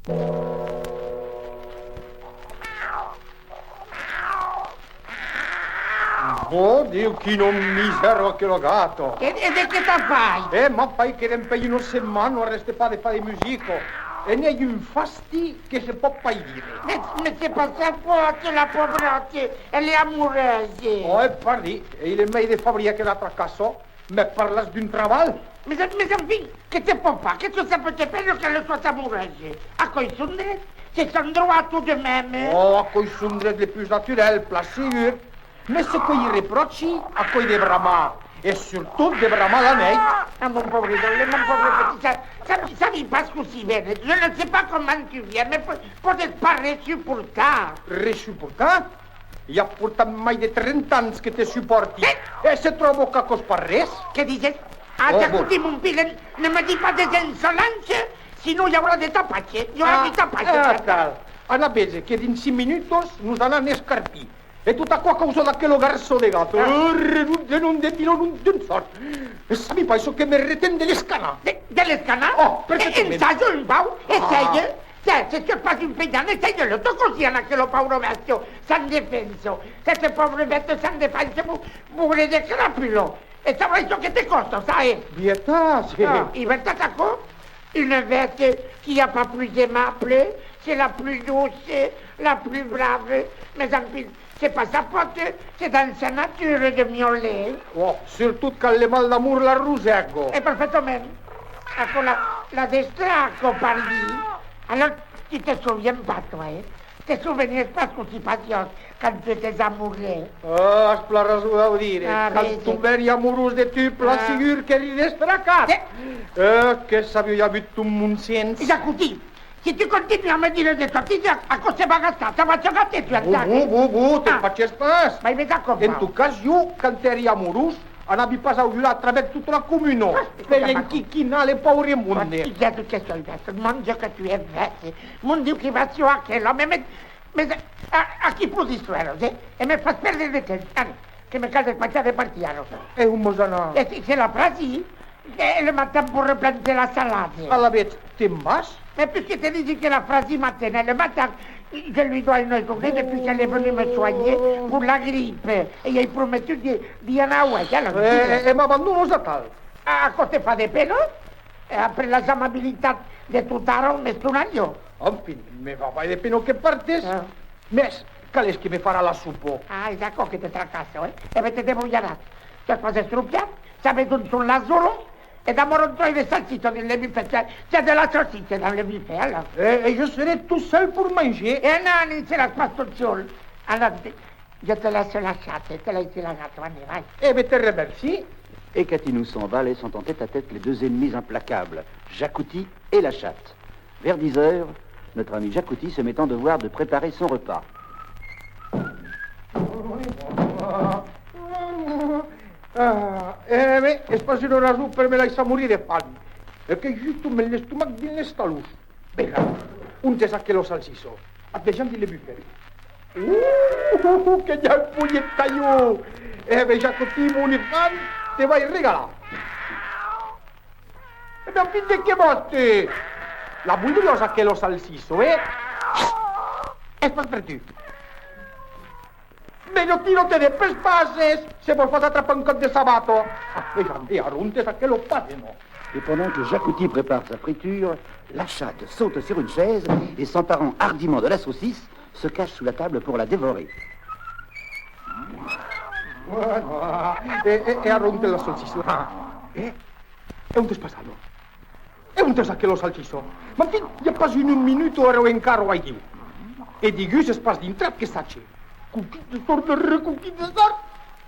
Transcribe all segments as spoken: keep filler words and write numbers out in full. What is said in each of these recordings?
Bon Diu, quina misèra aquela gata! E, e de qué t'a fait? E m'a fait que dempuèi una setmana arrèste pas de far de musica. E n'ai un fastí que se pòt pas dire. Mès, mès se passa pas, la paureta, elle est amoureuse. Ò, e pardí, e il est mei de far briar que la tracassa. Me parlas d'un trabalh? Mès, mès enfin, que te pòt pas, que tu sapes que pena qu'elle soit amoureuse. Aquò's son dret, c'est son droit tout de même. Ò, aquò's son dret le pus naturèl, plan segur. Mès çò que i repròchi, aquò's de bramar, e surtot de bramar la nuèit. Ah, mon pauvre Don, mon pauvre petit, ça, ça, ça vit pas cossí ben. Je ne sais pas comment tu viens, mais po-, pòdes pas resuportar. Resuportar? I a portant mai de trenta ans que te supòrti. E se tròba qu'aquò's pas res? Que dises? Ah, ò, bon. T'escoti, mon filh, ne me dis pas des insolences, sinon i aurà de tapatge, i aurà de tapatge. Ah, tal. Anatz véser que dins cinc minutas nos anam escarpir. E tot aquò a causa d'aquela garça de gata. Ah. Ò, non de, non de, non de, non de sòrt. Sabi pas çò que me reten de l'escanar. De, de l'escanar? Ò, perfectament. E, ensaja un pauc, essèia. Tiens, se tu es pas un pejan, essèia-le, tòca-li a aquela paura bèstia, sans defensa. Cette pauvre bête sans défense, bougre de crapula. E sabràs çò que te còsta, ça, eh? Vietat, sí. Ah, e vertat aquò? Une bête qui a pas plus aimable, c'est la plus douce, la plus brave, mais enfin, c'est pas sa faute, c'est dans sa nature de miauler. Ò, surtot quand le mal d'amour l'arrosèga. E perfectament. Aquò la, la destraca, pardí. Alors, tu te souviens pas, toi, eh? Te soveniás pas cossí fasiás quand tu étais amoureux? Ah, as plan rason dau dire. Ah, quand ben, tu m'èri amorós de tu, plan segur qu'èri destracat. Eh, que s'aviái avut tot mon sens. Jacouti, si tu continuas a me dire de sotises, aquò se va gastar, ça va se gâter, tu entends? Bon, bon, bon, bon, te faches pas. Vai, ves a còp. En tot cas, jo, quand èri amorós, anavi pas augurar a travèrs tota la comuna per enquiquinar le paure monde. Mon Dieu, que tu es bête. Mon Dieu, qui va sur aquel homme, mais, mais, à, à qui faut distraire, eh? E me fas perdre de temps. Allez, que me cal despachar de partir, alors. E on vòs anar? E si, c'est la prairie. E le matin pour replanter la salade. Alavetz, te'n vas? Mais puisque te dis que la prairie m'attend le matin, je lui dois une journée depuis qu'elle est venue me soigner pour la grippe. E i ai prometut de, d'y anar, ouais, alors. E, e m'abandonas atal? A, aquò te fa de pena? E après las amabilitats de totara, on m'estonariá. Enfin, me fa pas de pena que partes. Ah. Mès, qual es que me farà la sopa? Ah, es aquò que te tracassa, eh? E ben, te debroiaràs. T'as pas estropiat? Sabes on son las olas? E damòra un tròç de salsissa dins le bufet. Tiens, tiens, de la salsissa dans le bufet, alors. E, e je serai tout seul pour manger. E non, ne seràs pas tot sol. Alors, je te laisse la chatte, te laisse la gata, allez, vai. E ben, te remerci. Et Catinou s'en va, laissant en tête-à-tête les deux ennemis implacables, Jacouti et la chatte. Vers dix heures, notre ami Jacouti se met en devoir de préparer son repas. Ah, e ben, es pas una rason per me laissar morir de fam. E qu'ai justament l'estomac dins les talons. Vela, ont es aquela salsissa? Ath vejam dins le bufet. Uh, que i a un polhet talhon! E ben, Jacouti, mon enfant, te vai regalar. E ben, enfin, de qué vòs, tu? La voldriás, aquela salsissa, eh? Es pas per tu. Mès lo tiro te despespasses, se vòls pas atrapar un còp de sabata. Ah, vejam, e ara, ont es aquela pagina? Et pendant que Jacouti prépare sa friture, la chatte saute sur une chaise et, s'emparant hardiment de la saucisse, se cache sous la table pour la dévorer. E, e, e ara, ont es la saucissa? Ah, eh? E ont es passada? E ont es aquela salsissa? M'enfin, i a pas una minuta èra encara aiquiu. E digús es pas dintrat, que sache. Coquin de sòrt, de recoquin de sòrt!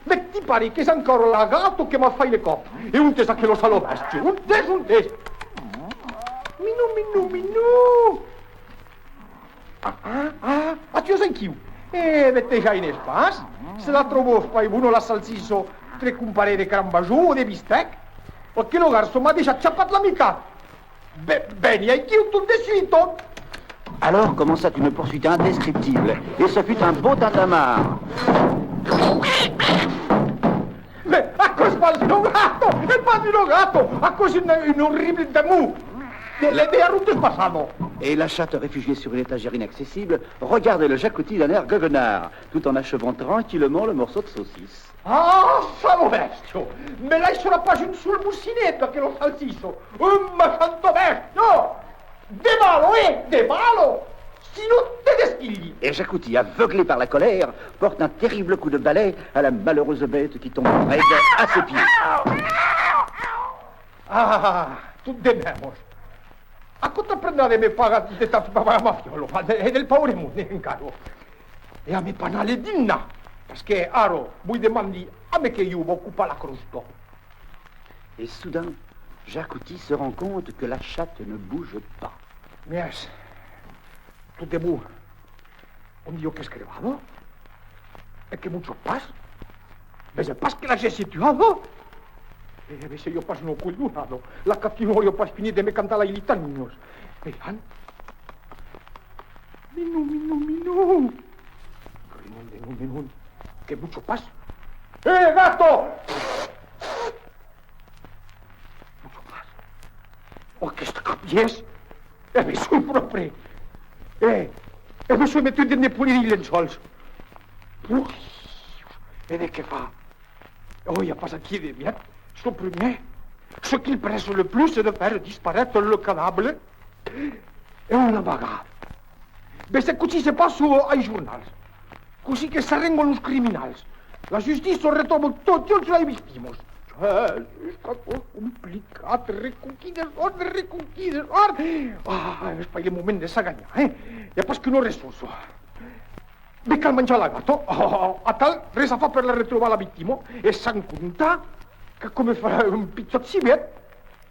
Mès ti pare qu'es encara la gata que m'a fait le còp. E ont es aquela sala bèstia? Ont es, ont es? Minou, minou, minou! Ah, ah, ah, ah, tu es aiquiu. E ben, te gènes pas. Se la trobas pas bona la salsissa, te compararè de crambajon o de bistèc. Aquela garça m'a dejà chapat la mitat. Be-, veni aiquiu tot de suita. Alors commença une poursuite indescriptible, et ce fut un beau tintamarre. Mès aquò es pas una gata, es pas una gata, aquò es un, un orrible demon. De, de, de, ara, ont es passada? Et la chatte, réfugiée sur une étagère inaccessible, regardait le Jacouti d'un air goguenard, tout en achevant tranquillement le morceau de saucisse. Ah, salo bèstia! Me laissarà pas un sol bocinet d'aquela salsissa! Un machanta bèstia! Demà-lo, eh! Demà-lo! Sinon te desquilhi! Et Jacouti, aveuglé par la colère, porte un terrible coup de balai à la malheureuse bête qui tombe raide à ses pieds. Ah, tot de mèmes! Aquò t'aprendrà de me pagar, de ta, ma, ma fiòla, e del paure monde encara. E a me panar le dinnar, parce que ara vos demandi a me que ieu vau copar la cròsta. Et soudain, Jacouti se rend compte que la chatte ne bouge pas. Mès, tot de bon, on diu qu'es crevada? E que botja pas? Vese pas que la gesse tuada? E vese, ieu pas una colhonada. La Catina auriá pas finit de me cantar las litanias. E an? Minou, minou, minou! Renon, renon, renon. Que botja pas? Eh, gato! Botja pas. Oh, qu'es cap, ieu! E me soi pròpre! E, e me soi metut dens de polir lençòls! Ui! E de qué far? Oh, i a pas aquí de mièg. Çò primièr, ce qu'il presse le plus, c'est de faire disparaître le cadavre. E on l'amaga? Vese cossí se passa als jornals. Cossí que s'arrengan los criminals. La justícia retròba totas las victimas. Jèsus, qu'aquò's complicat, reconquidesòr, reconquidesòr. Ah, es pas le moment de s'aganhar, eh? I a pas qu'una ressorsa. Me cal manjar la gata. Oh, atal, res a far per la retrobar la victima. E sans comptar qu'aquò me farà un pichòt cibet.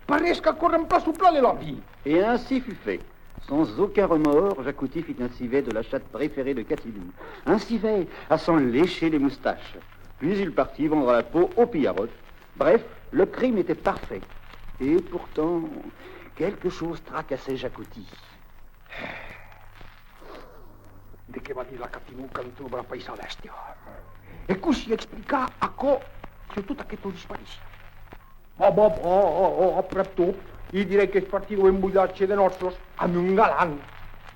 Pareis qu'aquò remplaça plan le laví. Et ainsi fut fait. Sans aucun remords, Jacouti fit un civet de la chatte préférée de Catinou. Un civet à s'en lécher les moustaches. Puis il partit vendre la peau aux pillards. Bref, le crime était parfait. Et pourtant, quelque chose tracassait Jacouti. De qué va dire la Catinou quand trobarà pas sa bèstia? E cossí explicar aquò, surtot aquesta disparicion? Bon, bon, bon, oh, oh, oh, aprèp tot, i dirai qu'es partida en voiatge de nòças amb un galant.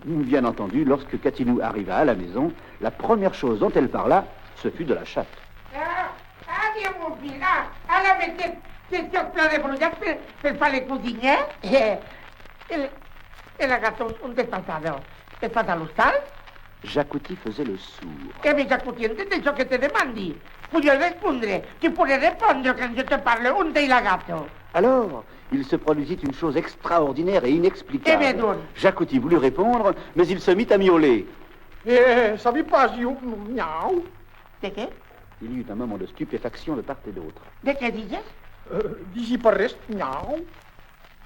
Bien entendu, lorsque Catinou arriva à la maison, la première chose dont elle parla, ce fut de la chatte. Ah, adiu, mon filh, ah, alavetz, te, te, t'as plan de brolhat per, per far le codin, eh? E, e, e la gata, ont es passada? Es pas a l'ostal? Jacouti faisait le sourd. E ben, Jacouti, entendètz çò que te demandi? Podiás respondre, tu pourrais répondre quand je te parle, ont es la gata? Alors, il se produisit une chose extraordinaire et inexplicable. E ben donc? Jacouti voulut répondre, mais il se mit à miauler. E, sabi pas, ieu, miau. De qué? Il y eut un moment de stupéfaction de part et d'autre. De qué dises? Euh, disi pas res, miau.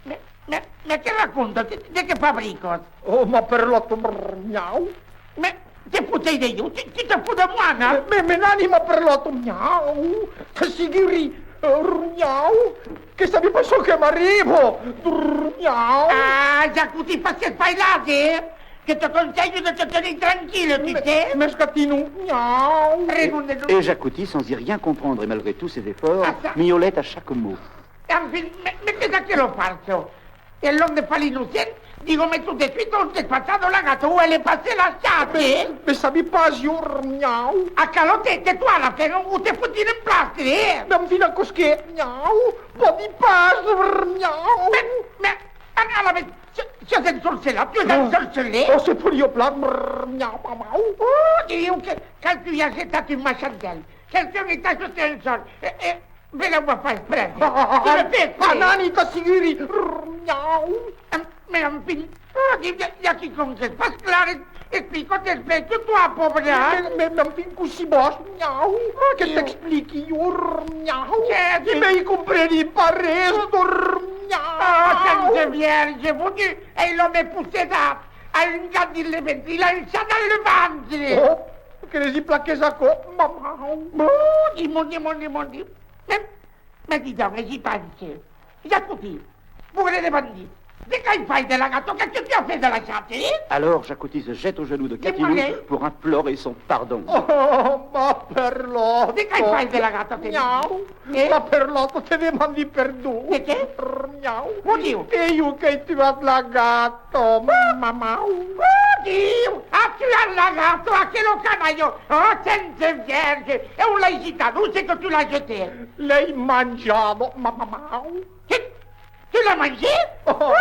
Mès, mès, mès qué racontas? De, de qué fabricas? Oh, ma perlòta, brrr, miau. Mès, te fotei de ieu? Tu, tu te fous de moi, non? Mès, mès, mès nani, ma perlòta, miau. T'asseguri, euh, miau, que sabi pas çò que m'arriba, brrr, miau. Ah, Jacouti, fas pas failatge, eh? Je te conseille de te tenir tranquille, tu sais. Mès Catinou, miau. Renon de... Et Jacouti, sans y rien comprendre et malgré tous ses efforts, miaulait à chaque mot. Enfin, mès, mès qu'es aquela farsa? E l'òm de far l'innocent, diga-me tot de suite ont es passada la gata, où elle est passée la chatte, eh? Mès, mès sabi pas, ieu, miau. Acalatz, tais-toi, la femna, o te foti un emplastre, eh? Mès enfin, aquò's que, miau, pòdi pas, miau. Mès, mès, alavetz, siás ensorcelat, tu es ensorcelé. Oh, se podiá plan, miau, miau. Oh, diu que qualqu'un a getat un machantel, qualqu'un est acheté un sol, e, e, Benlèu va far exprès. Ah, ah, ah, tu me fais, ah, nani, t'asseguri. Miau. Em, mès enfin, oh, i a, i a quicòm qu'es pas clar. Explica-te, explica-toi, pauvre, eh? Mès, mès, mès enfin, cossí vòs, miau? Oh, que t'expliqui, ieu, miau. Que, que... Mès i compreni pas res, miau. Oh, Sainte Vierge, vòni, e l'òm es possedat. A un gat dins le ventre, i l'a un chat dans le ventre. Oh, que les i plaqués aquò, mamau. Oh, dimòni, dimòni, dimòni. Mès, mès dis donc, e i pense. Jacouti, paure de bandit, De qu'as fait de la gata? Qu'est-ce que tu as fait de la chatte, hein? Alors, Jacotti se jette aux genoux de Catino pour implorer son pardon. Oh, ma perlòta! De qu'as fait de la gata, te dic? Miau! Eh? Ma perlòta, te demandi perdon. De qué? Miau! Mon Diu! E jo qu'ai tuat la gata, mamau! Mon Diu! As tuat la gata, aquela canalha! Oh, Sainte Vierge! E on l'as jetada? Où c'est que tu l'as jetée? L'ai manjada, mamau! Qué? Tu l'as mangée? Oh. Ui!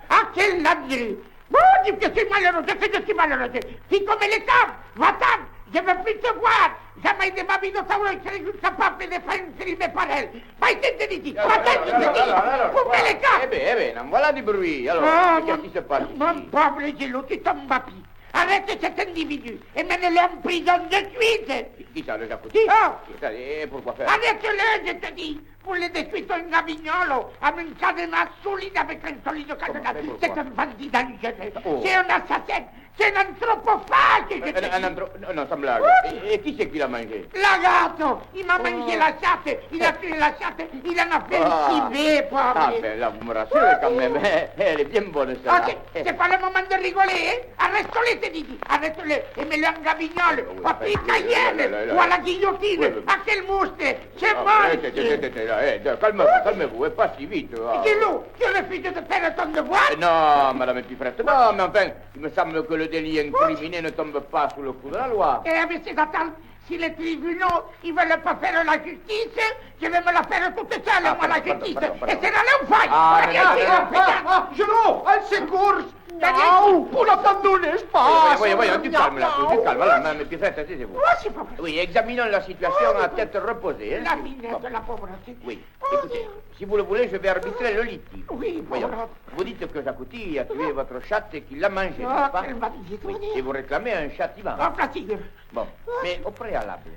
Ah, quelle ânerie! Mon Dieu, que je suis malheureuse, que je suis malheureuse! Fiche-moi le camp, va-t'en, je veux plus te voir! Jamais de ma vie je t'aurais cru capable de faire un crime pareil! Va-t'en, je te dis! Va-t'en, je te dis! Fiche-moi le camp! Eh ben, eh ben, en voilà du bruit! Alors, qu'est-ce qui se passe ici? Mon pauvre Gilou, tu tombes à pic! Arrête cet individu et mène-le en prison de suite! Qui, qui ça, le Jacotti? Ah! Qui ça, et pourquoi faire? Arrête-le, je te dis! Pour le détruire en Gavignolo, avec un cadenas solide avec un solide cadenas. C'est un bandit dangereux. Oh. C'est un assassin. C'est un anthropophage, je te dis. Un, un anthro-, non, non, sans blague. Oh. Et, et qui c'est qui l'a mangé? La gata, il m'a mangé la chatte, il a tué la chatte, il en a fait un civet, pauvre. Ah, ben là, vous me rassurez quand même, hein. Elle est bien bonne, celle-là. Ah, c'est, c'est pas le moment de rigoler, hein. Arrête-le, te dis, arrête-le, et mets-le en Gavignolo, au pire Cayenne, ou à la guillotine, à quel mousse. C'est bon, monsieur. Ah, eh, eh, eh, eh, eh, là, eh, calmez-vous, calmez-vous, eh, pas si vite, là. Gilou, tu refuses de faire ton devoir? Eh, non, Madame Piffrette, non, mais enfin, il me semble que le délit incriminé ne tombe pas sous le coup de la loi. Eh, mais c'est attends, si les tribunaux, ils veulent pas faire la justice, je vais me la faire toute seule, moi, la justice. Ah, pardon, pardon, pardon. Et c'est là l'enfer. Ah, mais non, non, non, non, non, Gilou, au secours! Daniel, pour la tendonnesse, pas. Voyons, voyons, voyons, du calme, là, du calme, là, Madame Piffrette, taisez-vous. Oh, c'est pas vrai. Oui, examinons la situation à tête reposée, hein. La minette, la pauvre fille. Oui, écoutez, si vous le voulez, je vais arbitrer le litige. Oui, voyons. Vous dites que Jacotti a tué votre chatte et qu'il l'a mangée, n'est-ce pas? Ah, quelle maladie. Oui, et vous réclamez un châtiment. Ah, fatigue. Bon, mais au préalable,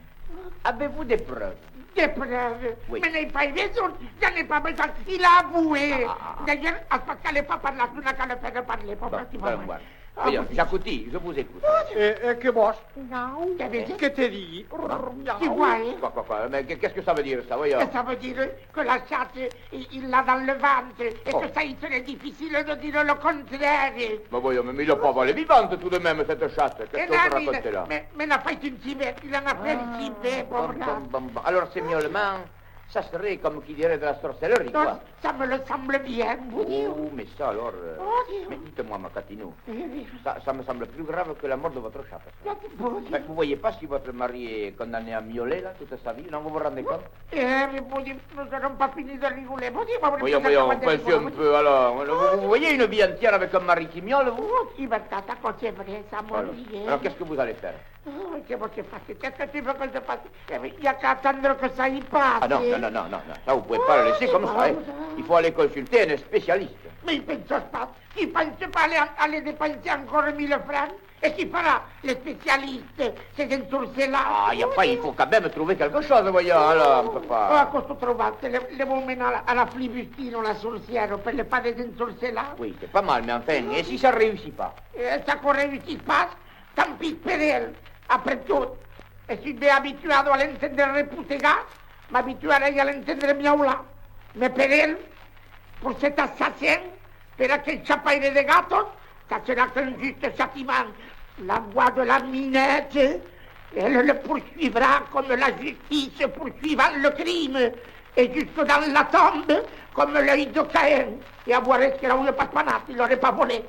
avez-vous des preuves? Des preuves? Oui. Mais n'ai pas besoin, je n'ai pas besoin. Il a avoué. Ah, ah, ah. D'ailleurs, à ce pas qu'elle est pas par là, tu n'as qu'à le faire parler, pour... Bon, allons voir. Ah, voyons, Jacotti, je vous écoute. E, e que vòs? Miau. Que vòs? Que te digui? Miau. Tu vois, hein? Quoi, quoi, quoi? Mais que-, qu'est-ce que ça veut dire, ça, voyons? Que ça veut dire que la chatte, il, il l'a dans le ventre, et que ça, il serait difficile de dire le contraire. Mais voyons, mais, mais il l'a pas avalée vivante tout de même, cette chatte. Qu'est-ce que vous racontez là? Mais, mais n'a pas été un civet, il en a fait un civet, pauvre gars. Bon, bon, bon, bon. Alors, c'est miaulement, ça serait comme qui dirait de la sorcellerie, quoi. Ça me le semble bien, mon Dieu. Oh, mais ça, alors, euh, mais dites-moi, ma Catino, ça, ça me semble plus grave que la mort de votre chatte, ça. Vous voyez pas si votre mari est condamné à miauler, là, toute sa vie, non, vous vous rendez compte? Eh, mais bon Dieu, nous n'aurons pas fini de rigoler. Bon Dieu, voyons, voyons, pensez un peu, alors. Vous, vous voyez une vie entière avec un mari qui miaule, vous? Oh, libertà, c'est vrai, ça, mon Dieu. Alors, qu'est-ce que vous allez faire? Oh, que vòs que fasse? Qu'est-ce que tu veux que je fasse? Eh, mais il y a qu'à attendre que ça y passe, hein. Ah non, non, non, non, non, non. Ça, vous pouvez pas le laisser comme ça, hein. Il faut aller consulter un spécialiste. Mais il pense pas. Il pense pas aller, aller dépenser encore mille francs. Et qui fera le spécialiste? C'est un sorceleur. Ah, y a pas, il faut quand même trouver quelque chose, voyons, alors, on peut pas. Oh, qu'as trobat? Le, le vau menar a la, a la Flibustine, la sorcière, per le far desensorcelar. Oui, c'est pas mal, mais enfin, et si ça réussit pas? Eh, ça que réussit pas, tant pis per el. Après tout, je suis bien habitué à l'entendre repotegar, m'habituaré à l'entendre miaular. Mais per el, pour cet assassin, per aquel chapaire de gatas, ça sera qu'un juste châtiment. La voix de la minette, elle le poursuivra comme la justice poursuivant le crime, et jusque dans la tombe, comme l'œil de Caïn. Et à voir est-ce qu'il aurait pas panat, il aurait pas volé.